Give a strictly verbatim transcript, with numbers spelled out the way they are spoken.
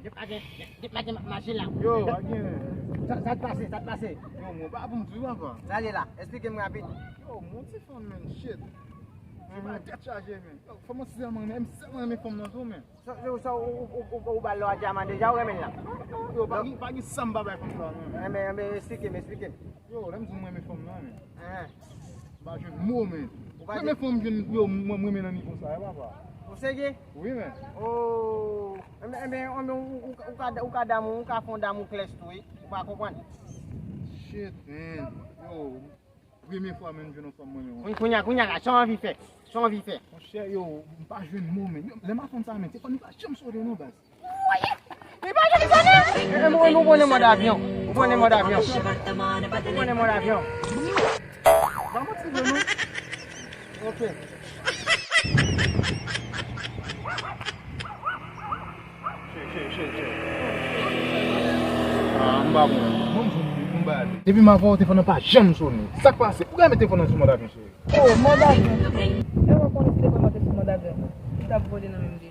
Deplase, deplase, deplase mache la. Yo, pa gen. Sa, sa t pase, sa t pase. Yo, mwen pa pou m di w ankò. Sa l ye la, eksplike m rapid. Yo, mon ti fanm, men, shit. Se pa tèt chaje, men. Yo, fanm nan sèlman renmen, m sèlman renmen fanm nan tou, men. Sa, sa, sa, ou, ou, ou, ou ba l lò a dyaman deja, ou renmen l la? Yo, pa gen, pa gen sa m pa bay fanm sa, non, men. Enben, enben, eksplike m, eksplike m. Yo, lè m di w m renmen fanm nan, men. Enhen. M pa jwenn mo, men. Ou pa jwenn. Premye fanm m jwenn, yo, mwen, m renmen nan nivo sa, wi, papa. Ou serye? Wi, men. Oh. Enben, enben, enben, ou, ou, ou ka, ou ka damou, ou ka fè yon damou klèch tou, wi. Ou pa konprann. Shit, man. Yo, premye fwa, men, m jwenn yon fanm mwen, men. Kounye a, kounye a, sa w anvi fè? Sa w anvi fè? Monchè, yo, m pa jwenn mo, men. Yo, lè m ap fanm sa, men, te fò nou pa janm sòti, non, baz. Li pa janm sòti. E, e, ou, ou pran mòd avyon. Ou pran mòd avyon. Ou pran mòd avyon. Pa manti vre, non. Ok. Che, che, che, che. Ah, m pa bon. Bon, m, m, m ba ale. Depi m avè w, telefòn nan pa janm sonnen. Sa k pase? Ou ka mete telefòn nan sou mòd avyon, cheri? Oh, mòd avyon. E mwen konnen si telefòn mwen te sou mòd avyon, li t ap vole nan menm de.